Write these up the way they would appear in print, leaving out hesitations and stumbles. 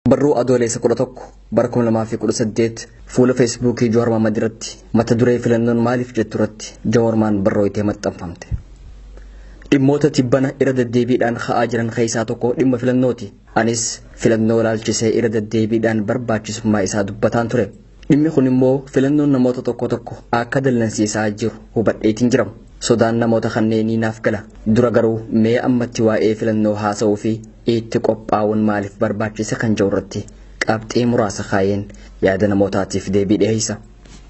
Barruu Adoolessa 11 bara 2018 fuula Feesbuukii Jawaar Mohaammed irratti mata duree filannoon maaliif jettu irratti Jawaarmaan barrooyitee maxxanfamte. Dhimmoota tibbana irra deddeebiidhaan ka'aa jiran keessaa tokko dhimma filannooti. Anis filannoo ilaalchisee irra deddeebiidhaan barbaachisummaa isaa dubbataan ture. Dhimmi kun immoo filannoon namoota tokko tokko akka dallansiisaa jiru hubadheetiin jira. Sodaan namoota kanneenii naaf gala. Dura garuu mee ammatti waa'ee filannoo haasa'uu fi itti qophaa'uun maaliif barbaachise kan jiru irratti qabxii muraasa kaayeen yaada namootaatiif deebii dhiyeessa.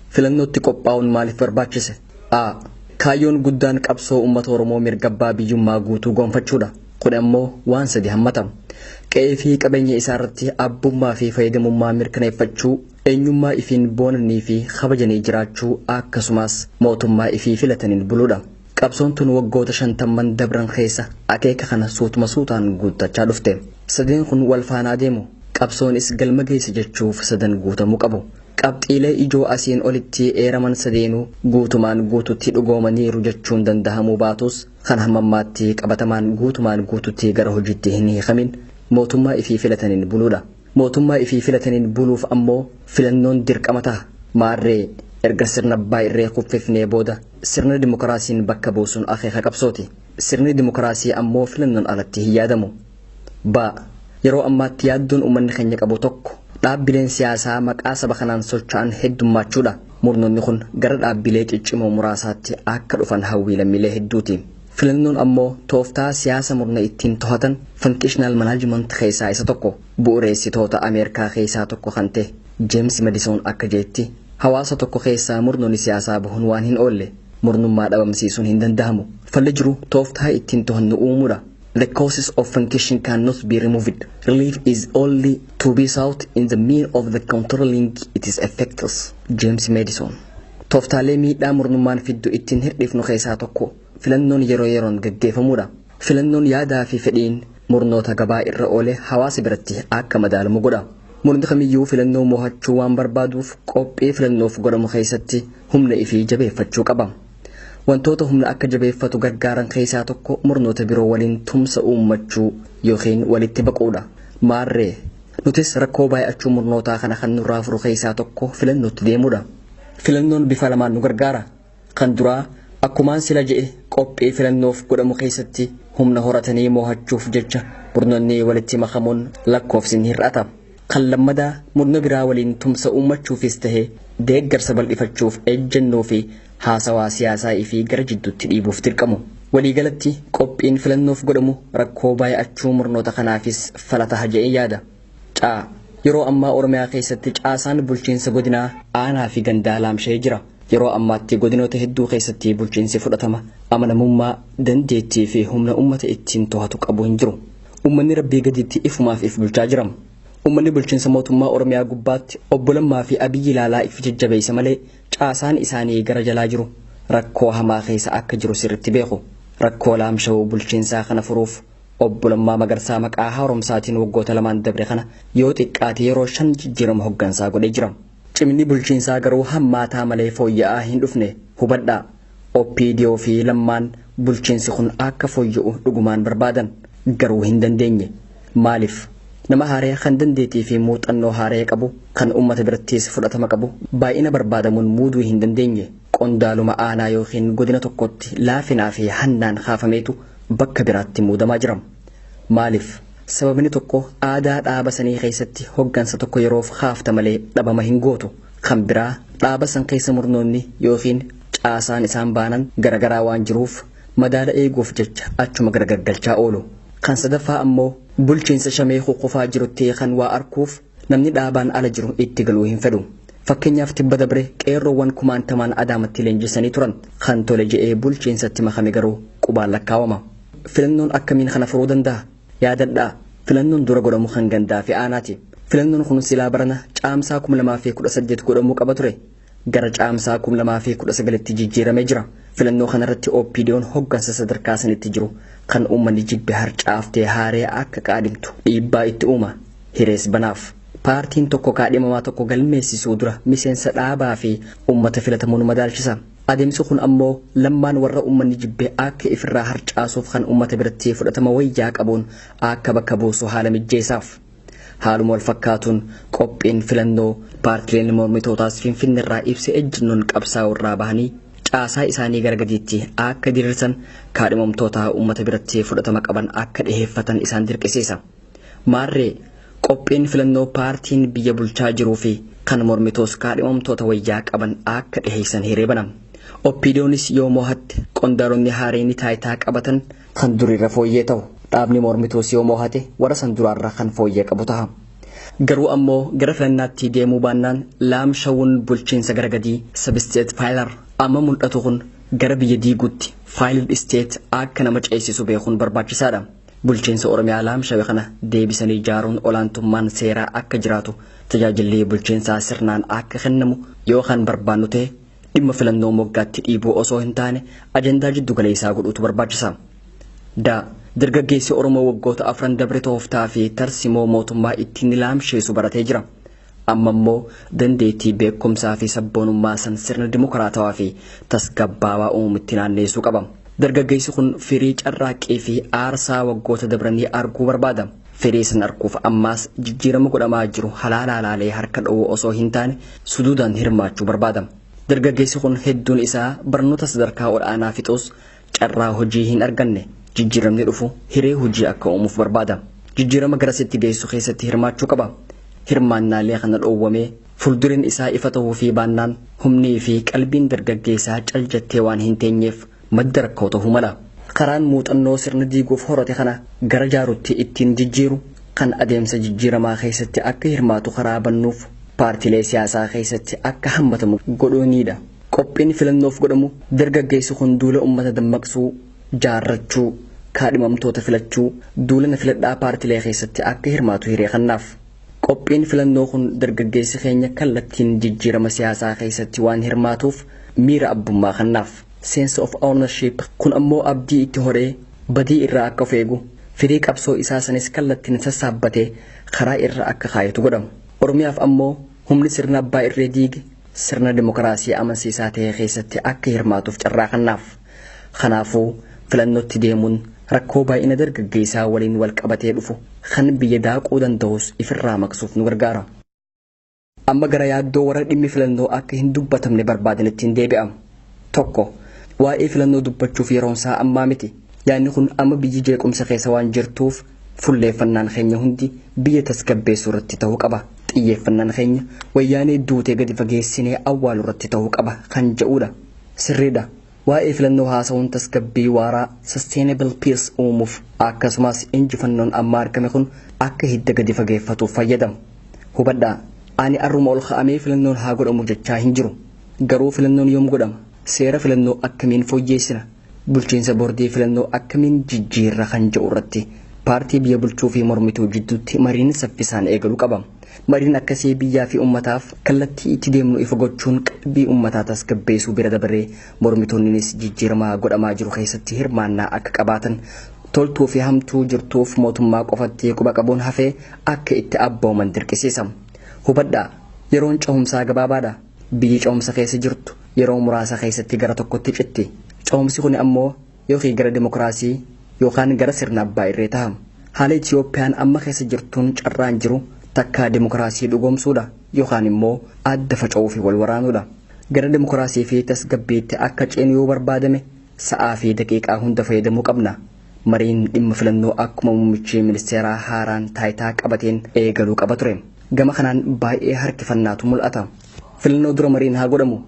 Filannootti qophaa'uun maaliif barbaachise? A. Kaayyoon guddaan qabsoo uummata Oromoo mirga abbaa biyyummaa guutuu gonfachuudha. Kun ammoo waan sadi hammata. Qe'ee fi qabeenya isaa irratti abbummaa fi fayyadamummaa mirkaneeffachuu, eenyummaa ifiin boonanii fi kabajanii jiraachuu akkasumas mootummaa ifii filataniin buluudha. Qabsoon tun waggoota shantamman dabran keessa akeeka kana suutuma suutaan guuttachaa dhufte. Sadeen kun wal faanaa deemu. Qabsoonis galma geesse jechuuf sadan guutamuu qabu. Qabxiilee ijoo asiin olitti eeraman sadeenuu guutumaan guututti dhugoomaniiru jechuun dandahamuu baatus kan hammammaatti qabatamaan guutumaan guututti gara hojiitti hin hiikamin mootummaa ifii filataniin buluudha. Mootummaa ifii filataniin buluuf ammoo filannoon dirqama ta'a. Maarree erga sirna abbaa irree kuffifnee booda sirna dimokiraasiin bakka buusuun akeeka qabsooti. Sirni dimokiraasii ammoo filannoon alatti hin yaadamu. B. Yeroo ammaatti yaaddoon uummanni keenya qabu tokko dhaabbileen siyaasaa maqaa saba kanaan socho'an heddummachuudha. Murnoonni kun gara dhaabbilee ciccimoo muraasaatti akka dhufan hawwii lammiilee hedduuti. Filannoon ammoo tooftaa siyaasa murna ittiin to'atan functional management keessaa isa tokko. Bu'uureessitoota Ameerikaa keessaa tokko kan ta'e James Madison akka jeetti hawaasa tokko keessaa murnoonni siyaasaa bahuun waan hin oolle murnummaa dhabamsiisuun hin danda'amu. Falli jiru tooftaa ittiin to'annu uumuudha. The causes of function cannot be removed. Relief is only to be sought in the mean of the controlling its effects. James Madison. Tooftaalee miidhaa murnummaan fiddu ittiin hir'ifnu keessaa tokko filannoon yeroo yeroon gaggeeffamuudha. Filannoon yaadaa fi fedhiin murnoota gabaa irra oole hawaasa biratti akka madaalamu godha. Murni kamiyyuu filannoo mo'achuu waan barbaaduuf qophii filannoof godhamu keessatti humna ifii jabeeffachuu qaba. Wantoota humna akka jabeeffatu gargaaran keessaa tokko murnoota biroo waliin tumsa uummachuu yookiin walitti baquudha. Maarree nutis rakkoo baay'achuu murnootaa kana kan nurraa furu keessaa tokko filannootti deemuudha. Filannoon bifa lamaan nu gargaara. Kan duraa akkumaan sila je'e qophii filannoof godhamu keessatti humna horatanii mo'achuuf jecha murnoonni walitti makamuun lakkoofsi ni hir'ata. Kan lammadaa murna biraa waliin tumsa uummachuufis ta'e deeggarsa bal'ifachuuf ejjennoo fi haasawaa siyaasaa fi gara jidduutti dhiibuuf dirqamu. Waliigalatti qophiin filannoof godhamu rakkoo baay'achuu murnoota kanaafis fala ta'a jedhee yaada. Caa yeroo ammaa Oromiyaa keessatti caasaan bulchiinsa godinaa aanaa fi gandaa laamshee jira. Yeroo ammaatti godinoota hedduu keessatti bulchiinsi fudhatama amanamummaa dandeettii fi humna uummata ittiin to'atu qabu hin jiru. Uummanni rabbii gaditti ifumaaf if bulchaa jira. Uummanni bulchiinsa mootummaa Oromiyaa gubbaatti obbo Lammaa fi Abiyyi ilaalaa if jajjabeessa malee caasaan isaanii gara jalaa jiru rakkoo hamaa keessa akka jiru sirriitti beeku. Rakkoo laamsha'uu bulchiinsaa kana furuuf obbo Lammaa Magarsaa maqaa haaromsaatiin waggoota lamaan dabre kana yoo xiqqaate yeroo 5 jijjiirama hoggansaa godhee jira. Cimni bulchiinsaa garuu hammaataa malee fooyya'aa hin dhufne hubadhaa. OPDO fi Lammaan bulchiinsi kun akka fooyya'u dhugumaan barbaadan garuu hin dandeenye. Maaliif? Nama haaree kan dandeettii fi muuxannoo haaree qabu kan uummata birattis fudhatama qabu baay'ina barbaadamuun muuduu hin dandeenye. Qondaaluma aanaa yookiin godina tokkotti laafinaa fi hannaan kaafameetu bakka biraatti muudamaa jira. Maaliif? Sababni tokko aadaa dhaaba sanii keessatti hoggansa tokko yeroof kaafta malee dhabama hin gootu. Kan biraa dhaaba san keessa murnoonni yookiin caasaan isaan baanan garagaraa waan jiruuf madaala eeguuf jecha achuma garagalchaa oolu. Kan sadaffaa ammoo bulchiinsa shamee kukkufaa jirutti kan waa arkuuf namni dhaabaan ala jiru itti galuu hin fedhu. Fakkeenyaaf tibba dabre qeerroowwan kumaantamaan Adaamatti leenjisanii turan kan tole je'ee bulchiinsatti makame garuu qubaan lakkaawama. Filannoon akkamiin kana furuu danda'a? Yaadadhaa filannoon dura godhamu kan gandaa fi aanaati. Filannoon kun silaa barana caamsaa 2018 godhamuu qaba ture. Gara caamsaa 2019tti jijjiiramee jira. Filannoo kanarratti OPDO'n hoggansa sadarkaa sanitti jiru kan uummanni jibbe harcaaftee haaree akka qaadhimtu dhiibbaa itti uuma. Hirees banaaf. Paartiin tokko kaadhimamaa tokko galmeessisuu dura miseensa dhaabaa fi uummata filatamuun madaalchisa. Adeemsi kun ammoo Lammaan warra uummanni jibbe akka ifirraa harcaasuuf kan uummata biratti fudhatama wayyaa qabuun akka bakka buusu haala mijjeessaaf. Haaluma wal fakkaatuun qophiin filannoo paartileen mormitootaas Finfinneerraa ibsa ejjennoon qabsaa'u irraa bahanii caasaa isaanii gara gadiitti akka diriirsan kaadhimamtoota uummata biratti fudhatama qaban akka dhiheeffatan isaan dirqisiisa. Maarree qophiin filannoo paartiin biyya bulchaa jiruu fi kan mormitoos kaadhimamtoota wayyaa qaban akka dhiheessan hiree banama. Oppiidoonis yoo mo'atte qondaalonni haareen taayitaa qabatan kan duriirra fooyyee ta'u. Dhaabni mormitoos yoo mo'ate warra san duraarra kan fooyyee qabu ta'a. Garuu ammoo gara filannaatti deemuu baannaan laamshawuun bulchiinsa gara gadii sub-state failure amma mul'atu kun gara biyya diiguutti failed state akka nama ceesisu beekuun barbaachisaadha. Bulchiinsa Oromiyaa laamshawe kana deebisanii ijaaruun olaantummaan seeraa akka jiraatu tajaajilli bulchiinsaa sirnaan akka kennamu yoo kan barbaannu ta'e dhimma filannoo moggaatti dhiibuu osoo hin taane ajandaa jiddu galeessaa godhuutu barbaachisa. Da dargaggeessi Oromoo waggoota afran dabre tooftaa fi tarsimoo mootummaa ittiin laamsheessu baratee jira. Amma immoo dandeettii beekumsaa fi sabboonummaa san sirna dimokiraatawaa fi tasgabbaawaa uumutti naanneessuu qaba. Dargaggeessi kun firii carraaqqii fi aarsaa waggoota dabranii arguu barbaada. Firii san arguuf ammaas jijjiirama godhamaa jiru halaala laalee harka dhowwu osoo hin taane suduudaan hirmaachuu barbaada. Dargaggeessi kun hedduun isaa barnoota sadarkaa ol'aanaa fixus carraa hojii hin arganne. Jijjiiramni dhufu hiree hojii akka uumuuf barbaada. Jijjiirama garasitti geessu keessatti hirmaachuu qaba. Hirmaannaalee kana dhoowwamee fuuldureen isaa ifa ta'uu fi baannaan humnii fi qalbiin dargaggeessaa cal jettee waan hin teenyeef madda rakkoo ta'uu mala. Karaan muuxannoo sirna diiguuf horate kana gara jaarutti ittiin jijjiiru kan adeemsa jijjiiramaa keessatti akka hirmaatu karaa bannuuf paartiilee siyaasaa keessatti akka hammatamu godhuunidha. Qophiin filannoof godhamu dargaggeessi kun duula uummata dammaqsuu, jaarrachuu, kaadhimamtoota filachuu, duula na filadhaa paartiilee keessatti akka hirmaatu hiree kennaaf. Qophiin filannoo kun dargaggeessi keenya kallattiin jijjiirama siyaasaa keessatti waan hirmaatuuf miira abbummaa kennaaf. Sense of ownership kun ammoo abdii itti horee badii irraa akka of eegu firii qabsoo isaa sanis kallattiin sassaabbatee karaa irra akka kaayatu godhama. Oromiyaaf ammoo humni sirna abbaa irree diige sirna dimokiraasii amansiisaa ta'e keessatti akka hirmaatuuf carraa kennaaf. Kanaafuu filannootti deemuun rakkoo baay'ina dargaggeessaa waliin wal qabatee dhufu kan biyya daaquu danda'us ifirraa maqsuuf nu gargaara. Amma gara yaaddoo warra dhimmi filannoo akka hin dubbatamne barbaadanitti hin deebi'amu. Tokko waa'ee filannoo dubbachuuf yeroon isaa ammaa miti. Yaadni kun amma biyyi jeequmsa keessa waan jirtuuf fulleeffannaan keenya hundi biyya tasgabbeessuu irratti ta'uu qaba. Xiyyeeffannaan keenya wayyaanee duutee gadi fageessinee awwaaluu irratti ta'uu qaba kan jedhudha. Sirriidha. Waa'ee filannoo haasa'uun tasgabbii waaraa sustainable peace uumuuf akkasumas injifannoon amma argame kun akka hidda gadi fageeffatuuf fayyadamu. Hubadhaa ani arruma ol ka'amee filannoon haa godhamu jechaa hin jiru. Garuu filannoon yoom godhama? Seera filannoo akkamiin fooyyeessina? Bulchiinsa boordii filannoo akkamiin jijjiirra kan jedhu irratti paartii biyya bulchuu fi mormituu jidduutti mariin saffisaan eegaluu qaba. Mariin akkasii biyyaa fi uummataaf kallattii itti deemnu ifa gochuun qalbii uummataa tasgabbeessuu bira dabaree mormitoonnis jijjiiramaa godhamaa jiru keessatti hirmaannaa akka qabaatan toltuu fi hamtuu jirtuuf mootummaa qofatti quba qabuun hafee akka itti abbooman dirqisiisa. Hubadhaa yeroon cehumsaa gabaabaadha. Biyyi cehumsa keessa jirtu yeroo muraasa keessatti gara tokkotti citti. Cehumsi kun ammoo yookiin gara dimokiraasii yookaan gara sirna abbaa irree ta'a. Haala Itiyoophiyaan amma keessa jirtuun carraan jiru takkaa dimokiraasii dhugoomsuudha yookaan immoo adda faca'uu fi wal waraanuudha. Gara dimokiraasii fi tasgabbiitti akka ceenu yoo barbaadame sa'aa fi daqiiqaa hunda fayyadamuu qabna. Mariin dhimma filannoo akkuma muummichi ministeeraa haaraan taayitaa qabateen eegaluu qaba ture. Gama kanaan baay'ee harkifannaatu mul'ata. Filannoo dura mariin haa godhamu.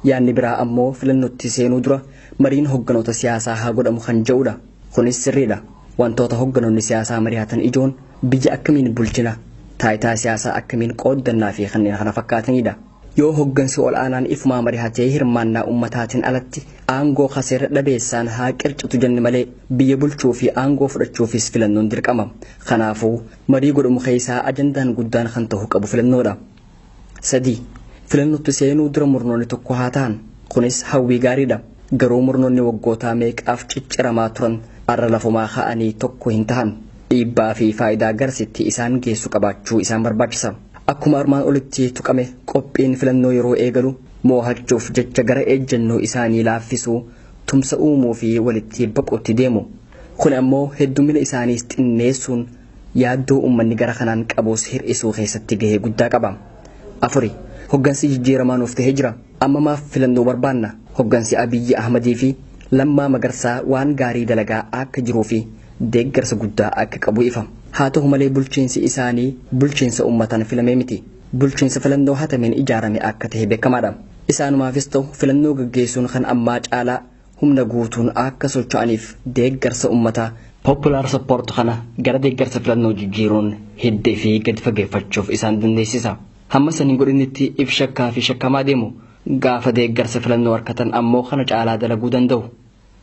Yaadni biraa ammoo filannootti seenuu dura mariin hogganoota siyaasaa haa godhamu kan jedhudha. Kunis sirriidha. Wantoota hogganoonni siyaasaa mari'atan ijoon biyya akkamiin bulchina, taayitaa siyaasaa akkamiin qooddannaa fi kanneen kana fakkaatanidha. Yoo hoggansi ol'aanaan ifumaa mari'atee hirmaannaa uummataatiin alatti aangoo kaseera dhabeessaan haa qircatu jenne malee biyya bulchuu fi aangoo fudhachuufis filannoon dirqama. Kanaafuu marii godhamu keessaa ajandaan guddaan kan ta'uu qabu filannoodha. 3. Filannootti seenuu dura murnoonni tokko haa ta'an. Kunis hawwii gaariidha. Garuu murnoonni waggootaa meeqaaf cicciramaa turan arra lafumaa ka'anii tokko hin tahan. Dhiibbaa fi faayidaa garasitti isaan geessu qabaachuu isaan barbaachisa. Akkuma armaan olitti tuqame qophiin filannoo yeroo eegalu moo'achuuf jecha gara ejjennoo isaanii laaffisuu, tumsa uumuu fi walitti baquutti deemu. Kun ammoo heddumina isaaniis xinneessuun Yaaddoo uummanni gara kanaan qabus hir'isuu keessatti gahee guddaa qaba. 4. Hoggansi jijjiiramaa nuuf tahee jira. Amma maaf filannoo barbaanna? Hoggansi Abiyyi Ahmadii fi Lammaa Magarsaa waan gaarii dalagaa akka jiruu fi deeggarsa guddaa akka qabu ifa. Haa ta'u malee bulchiinsi isaanii bulchiinsa uummataan filamee miti. Bulchiinsa filannoo hatameen ijaarame akka ta'e beekamaadha. Isaanumaafis ta'u filannoo gaggeessuun kan ammaa caalaa humna guutuun akka socho'aniif deeggarsa uummataa popular support kana gara deeggarsa filannoo jijjiiruun hiddee fi gadi fageeffachuuf isaan dandeessisa. Hamma saniin godhinitti if shakkaa fi shakkamaa deemu. Gaafa deeggarsa filannoo harkatan ammoo kana caalaa dalaguu danda'u.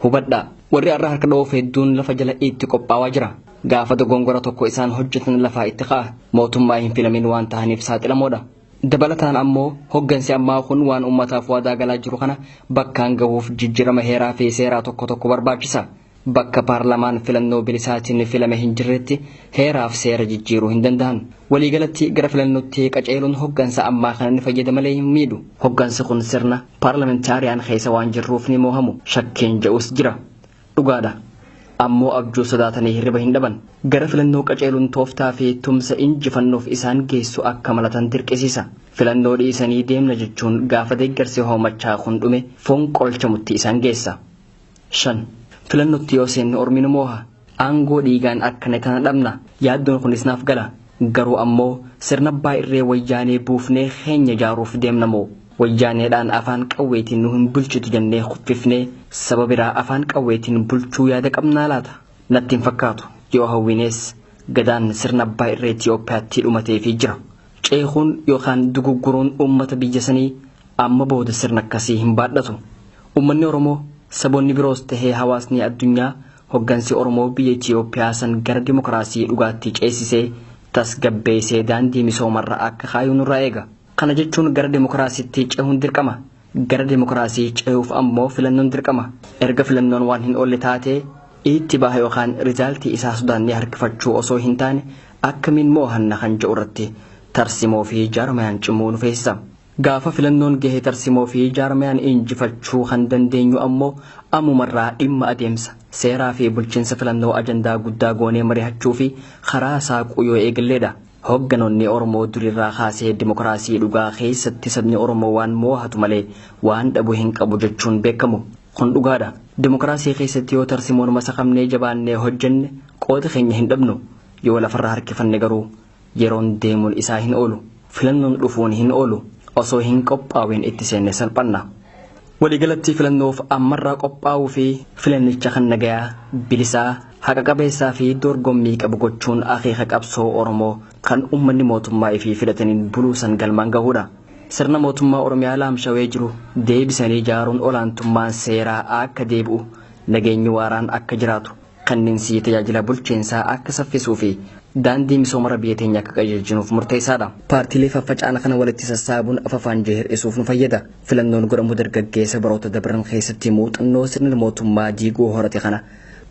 Hubadhaa, warri har'a harka dha'uuf hedduun lafa jala itti qophaawaa jira. Gaafa dogongora tokko isaan hojjetan lafaa itti ka'a. Mootummaa hin filamin waan ta'aniif saaxilamoodha. Dabalataan ammoo hoggansi ammaa kun waan uummataaf waadaa galaa jiru kana bakkaan gahuuf jijjiirama heeraa fi seeraa tokko tokko barbaachisa. Bakka paarlamaan filannoo bilisaatiin filame hin jirretti heeraaf seera jijjiiruu hin danda'an. Waliigalatti gara filannootti qaceeluun hoggansa ammaa kana ni fayyada malee hin miidhu. Hoggansi kun sirna paarlamentaariyaan keessa waan jirruuf ni moohamu. Shakkiin je'us jira. Dhugaadha. Ammoo abjuu sodaatanii hirriba hin dhaban. Gara filannoo qaceeluun tooftaa fi tumsa injifannoof isaan geessu akka malatan dirqisiisa. Filannoo dhiisanii deemna jechuun gaafa deeggarsi hoomachaa kun dhume foon qolchamutti isaan geessa. 5. Filannootti yoo seenne ormi nu mooha. Aangoo dhiigaan akkana tana dhabna. Yaaddoon kunis naaf gala. Garuu ammoo sirna abbaa irree wayyaanee buufnee keenya ijaaruuf deemna moo? Wayyaaneedhaan afaan qawweetiin nu hin bulchitu jennee kuffifnee saba biraa afaan qawweetiin bulchuu yaada qabnaa laata? Natti hin fakkaatu. Yoo hawwinees gadaan sirna abbaa irree Itiyoophiyaatti dhumateefii jira. Ceekuun yookaan dugugguruun uummata biyya sanii amma booda sirna akkasii hin baadhatu. Uummanni Oromoo saboonni biroos tahee hawaasni addunyaa hoggansi Oromoo biyya Itiyoophiyaa san gara dimokiraasii dhugaatti ceesisee tasgabbeessee daandii misoomarra akka kaayu nurraa eega. Kana jechuun gara dimokiraasiitti cehuun dirqama. Gara dimokiraasii cehuuf ammoo filannoon dirqama. Erga filannoon waan hin oolle taatee itti baha yookaan rizaaltii isaa sodaannee harkifachuu osoo hin taane akkamiin moohanna kan jedhu irratti tarsimoo fi jaarmayaan cimuu nu feesisa. Gaafa filannoon gahee tarsimoo fi jaarmayaan injifachuu kan dandeenyu ammoo ammumarraa dhimma adeemsa seeraa fi bulchiinsa filannoo ajandaa guddaa goonee mari'achuu fi karaa saaquu yoo eegalleedha. Hogganoonni Oromoo durirraa kaasee dimokiraasii dhugaa keessatti sabni Oromoo waan moohatu malee waan dhabu hin qabu jechuun beekamu. Kun dhugaadha. Dimokiraasii keessatti yoo tarsimoon masaqamnee jabaannee hojjenne qooda keenya hin dhabnu. Yoo lafarraa harkifanne garuu yeroon deemuun isaa hin oolu. Filannoon dhufuun hin oolu. Osoo hin qophaa'in itti seenne salphanna. Waliigalatti filannoof ammarraa qophaa'uu fi filannicha kan nagayaa, bilisaa, haqa qabeessaa fi dorgommii qabu gochuun akeeka qabsoo Oromoo kan uummanni mootummaa ifii filataniin buluu san galmaan gahuudha. Sirna mootummaa Oromiyaa laamshawee jiru deebisanii ijaaruun olaantummaan seeraa akka deebi'u, nageenyi waaraan akka jiraatu, kanneen tajaajila bulchiinsaa akka saffisuu fi daandii misooma biyya teenya akka qajeelchinuuf murteessaadha. Paartiilee faffaca'an kana walitti sassaabuun afafaan jee hir'isuuf nu fayyada. Filannoon godhamu dargaggeessa baroota dabran keessatti muuxannoo sirna mootummaa diiguu horate kana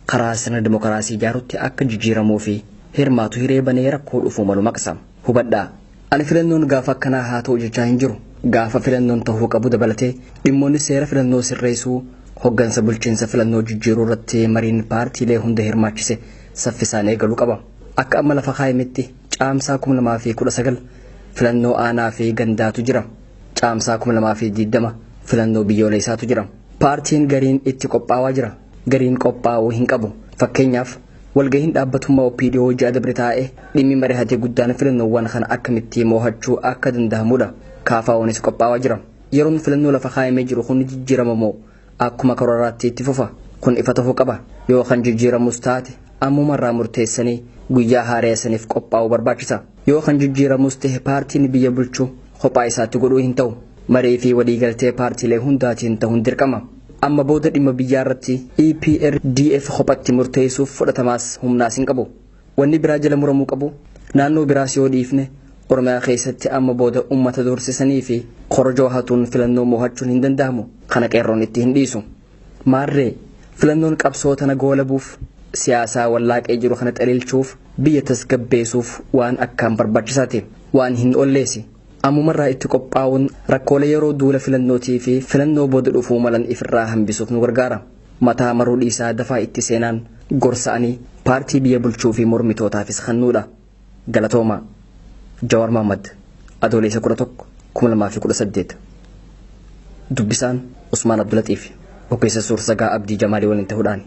karaa sirna dimokiraasii ijaarutti akka jijjiiramuu fi hirmaatu hiree banee rakkoo dhufuu malu maqsa. Hubadhaa. Ani filannoon gaafa akkanaa haa ta'u jechaa hin jiru. Gaafa filannoon ta'uu qabu dabalatee dhimmoonni seera filannoo sirreessuu, hoggansa bulchiinsa filannoo jijjiiruu irratti mariin paartiilee hunda hirmaachise saffisaan eegaluu qaba. Akka amma lafa kaayametti caamsaa 2019 filannoo aanaa fi gandaatu jira. Caamsaa 2020 filannoo biyyoolessaatu jira. Paartiin gariin itti qophaa'aa jira. Gariin qophaa'uu hin qabu. Fakkeenyaaf walgahiin dhaabbatummaa OPDO ji'a dabre taa'ee dhimmi mari'atee guddaan filannoowwan kana akkamitti moohachuu akka danda'amudha. KFO'nis qophaa'aa jira. Yeroon filannoo lafa kaayamee jiru kun jijjiirama moo akkuma karooraatti itti fufa? Kun ifa ta'uu qaba. Yoo kan jijjiiramus taate ammumarraa murteessanii guyyaa haareessaniif qophaa'uu barbaachisa. Yoo kan jijjiiramus ta'e paartiin biyya bulchu kophaa isaatti godhuu hin ta'u. Marii fi waliigaltee paartiilee hundaatiin ta'uun dirqama. Amma booda dhimma biyyaa irratti EPRDF kophatti murteessuuf fudhatamaas humnaas hin qabu. Wanni biraa jala muramuu qabu naannoo biraas yoo dhiifne Oromiyaa keessatti amma booda uummata doorsisanii fi korojoo hatuun filannoo moohachuun hin danda'amu. Kana qeerroon itti hin dhiisu. Maarree filannoon qabsoo tana goolabuuf siyaasaa wallaaqee jiru kana xaliilchuuf biyya tasgabbeessuuf waan akkaan barbaachisaati. Waan hin olleesi. Ammumarraa itti qophaa'uun rakkoolee yeroo duula filannootii fi filannoo booda dhufuu malan ifirraa hambisuuf nu gargaara. Mataa maruu dhiisaa dafaa itti seenaan Gorsa'anii paartii biyya bulchuu fi mormitootaafis kennuudha. Galatoomaa. Jawaar Mohammad, Adoolessa 11, 2018. Dubbisaan Usmaan Abdulaxiif, ogeessa suur-sagaa Abdii Jamaalii waliin ta'uudhaan.